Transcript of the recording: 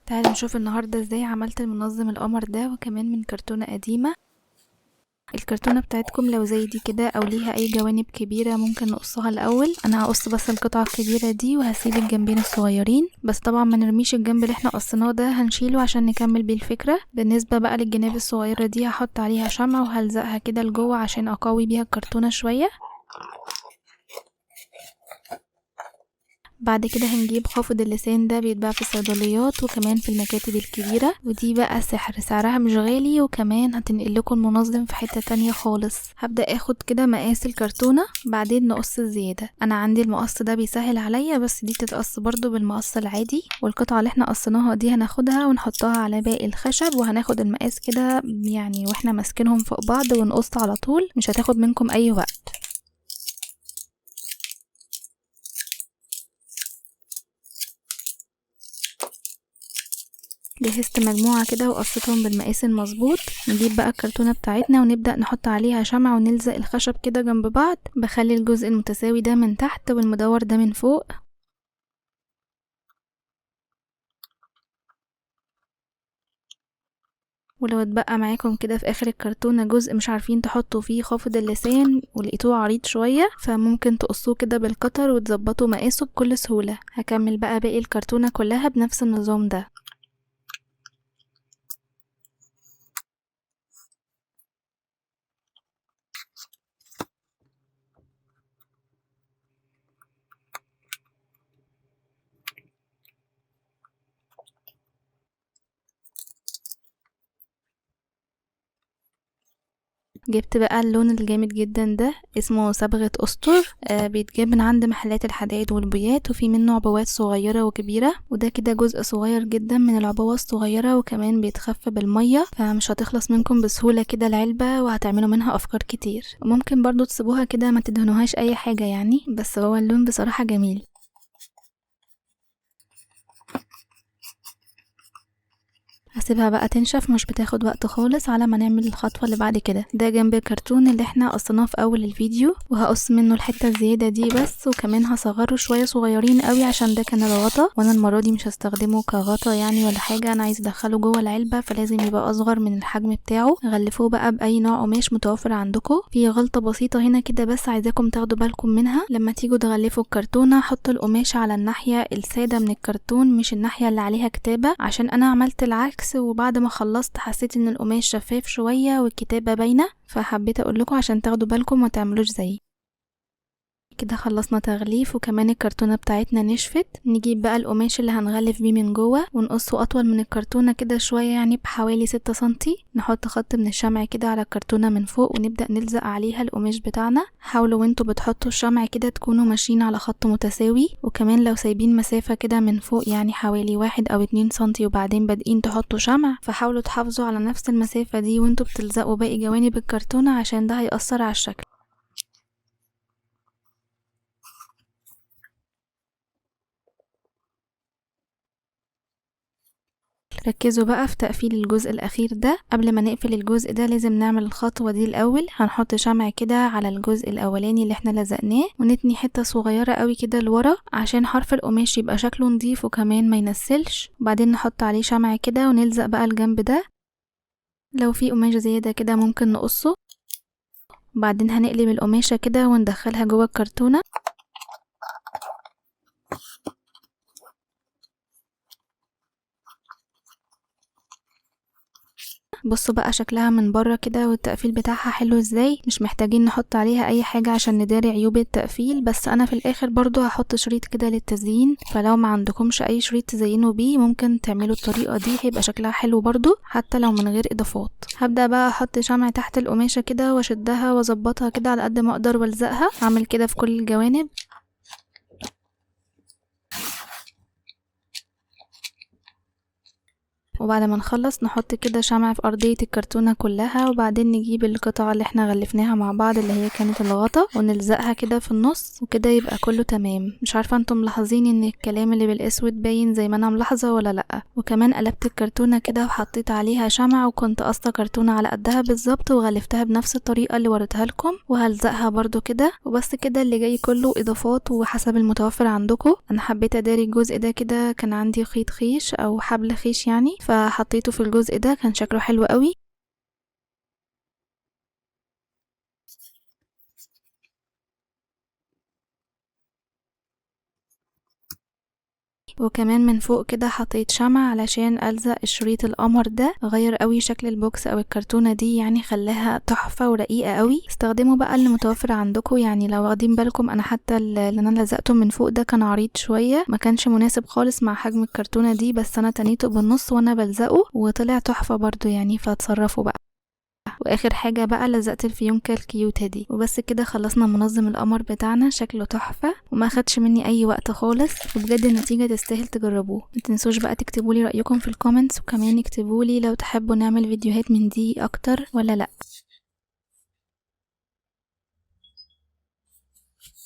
تعالوا نشوف النهاردة ازاي عملت المنظم القمر ده، وكمان من كرتونة قديمة. الكرتونة بتاعتكم لو زي دي كده او ليها اي جوانب كبيرة ممكن نقصها الاول. انا هقص بس القطعة الكبيرة دي وهسيب الجنبين الصغيرين، بس طبعا ما نرميش الجنب اللي احنا قصيناه ده، هنشيله عشان نكمل بيه الفكرة. بالنسبة بقى للجناب الصغيرة دي هحط عليها شمع وهلزقها كده لجوه عشان اقوي بيها الكرتونة شوية. بعد كده هنجيب خافض اللسان، ده بيتباع في الصيدليات وكمان في المكاتب الكبيرة، ودي بقى سحر، سعرها مش غالي وكمان هتنقل لكم المنظم في حتة تانية خالص. هبدأ اخد كده مقاس الكرتونة بعدين نقص الزيادة. انا عندي المقص ده بيسهل عليا، بس دي بتتقص برضو بالمقص العادي. والقطعة اللي احنا قصيناها دي هناخدها ونحطها على باقي الخشب، وهناخد المقاس كده يعني واحنا ماسكينهم فوق بعض ونقص على طول، مش هتاخد منكم اي وقت. جهزت مجموعة كده وقصيتهم بالمقاس المظبوط. نجيب بقى الكرتونة بتاعتنا ونبدأ نحط عليها شمع ونلزق الخشب كده جنب بعض. بخلي الجزء المتساوي ده من تحت والمدور ده من فوق. ولو اتبقى معاكم كده في اخر الكرتونة جزء مش عارفين تحطوا فيه خافض اللسان ولقيتوه عريض شوية، فممكن تقصوه كده بالقطر وتظبطوا مقاسه بكل سهولة. هكمل بقى باقي الكرتونة كلها بنفس النظام ده. جبت بقى اللون الجامد جدا ده، اسمه صبغة أسطر، بيتجاب من عند محلات الحدائد والبويات، وفي منه عبوات صغيرة وكبيرة، وده كده جزء صغير جدا من العبوة الصغيرة، وكمان بيتخفى بالمية فمش هتخلص منكم بسهولة كده العلبة، وهتعملوا منها أفكار كتير. وممكن برضو تسيبوها كده ما تدهنوهاش أي حاجة يعني، بس هو اللون بصراحة جميل. هسيبها بقى تنشف، مش بتاخد وقت خالص على ما نعمل الخطوة اللي بعد كده. ده جنب الكرتون اللي احنا قصيناه في اول الفيديو، وهقص منه الحتة الزيادة دي بس، وكمان هصغره شوية صغيرين قوي عشان ده كان الغطا، وانا المرة دي مش هستخدمه كغطا يعني ولا حاجة، انا عايز ادخله جوه العلبة فلازم يبقى اصغر من الحجم بتاعه. غلفوه بقى باي نوع قماش متوفر عندكم. في غلطة بسيطة هنا كده بس عايزاكم تاخدوا بالكم منها، لما تيجوا تغلفوا الكرتونة حطوا القماش على الناحية السادة من الكرتون مش الناحية اللي عليها كتابة، عشان انا عملت العكس وبعد ما خلصت حسيت ان القماش شفاف شوية والكتابة باينة، فحبيت اقول لكم عشان تاخدوا بالكم وما تعملوش زيي كده. خلصنا تغليف وكمان الكرتونة بتاعتنا نشفت. نجيب بقى القماش اللي هنغلف بيه من جوه ونقصه اطول من الكرتونة كده شوية، يعني بحوالي 6 سنتي. نحط خط من الشمع كده على الكرتونة من فوق ونبدأ نلزق عليها القماش بتاعنا. حاولوا وانتوا بتحطوا الشمع كده تكونوا ماشيين على خط متساوي، وكمان لو سايبين مسافة كده من فوق يعني حوالي 1 أو 2 سنتي وبعدين بادئين تحطوا شمع، فحاولوا تحافظوا على نفس المسافة دي وانتوا بتلزقوا باقي جوانب الكرتونة عشان ده هيأثر على الشكل. ركزوا بقى في تقفيل الجزء الأخير ده. قبل ما نقفل الجزء ده لازم نعمل الخطوة دي الأول. هنحط شمع كده على الجزء الأولاني اللي احنا لزقناه، ونتني حتة صغيرة قوي كده لورا عشان حرف القماش يبقى شكله نضيف وكمان ما ينسلش. وبعدين نحط عليه شمع كده ونلزق بقى الجنب ده. لو في قماش زيادة كده ممكن نقصه. وبعدين هنقلب القماشة كده وندخلها جوه الكرتونة. بصوا بقى شكلها من بره كده والتقفيل بتاعها حلو ازاي، مش محتاجين نحط عليها اي حاجة عشان نداري عيوب التقفيل. بس انا في الاخر برضو هحط شريط كده للتزيين، فلو ما عندكمش اي شريط تزينوا بيه ممكن تعملوا الطريقة دي، هيبقى شكلها حلو برضو حتى لو من غير اضافات. هبدأ بقى احط شمع تحت القماشة كده واشدها واظبطها كده على قد ما اقدر والزقها. هعمل كده في كل الجوانب. وبعد ما نخلص نحط كده شمع في ارضية الكرتونة كلها، وبعدين نجيب القطعة اللي احنا غلفناها مع بعض اللي هي كانت الغطا ونلزقها كده في النص، وكده يبقى كله تمام. مش عارفة انتم ملاحظين ان الكلام اللي بالاسود باين زي ما انا ملاحظة ولا لا. وكمان قلبت الكرتونة كده وحطيت عليها شمع، وكنت قاصة كرتونة على قدها بالظبط وغلفتها بنفس الطريقة اللي وريتها لكم، وهلزقها برضو كده. وبس كده، اللي جاي كله اضافات وحسب المتوفر عندكم. انا حبيت اداري الجزء ده كده، كان عندي خيط خيش او حبل خيش يعني، فحطيته في الجزء ده، كان شكله حلو قوي. وكمان من فوق كده حطيت شمع علشان الزق الشريط القمر ده، غير قوي شكل ال box او الكرتونه دي يعني، خلاها تحفة ورقيقه قوي. استخدموا بقى اللي متوفر عندكم يعني، لو واخدين بالكم انا حتى اللي انا لزقته من فوق ده كان عريض شوية، ما كانش مناسب خالص مع حجم الكرتونه دي، بس انا تنيته بالنص وانا بلزقه وطلع تحفة برضو يعني، فاتصرفوا بقى. واخر حاجة بقى لزقت الفيونكه الكيوته دي. وبس كده خلصنا منظم القمر بتاعنا، شكله تحفة وما خدش مني اي وقت خالص، وبجد النتيجة تستاهل تجربوه. ما تنسوش بقى تكتبولي رايكم في ال comments، وكمان اكتبولي لو تحبوا نعمل فيديوهات من دي اكتر ولا لا.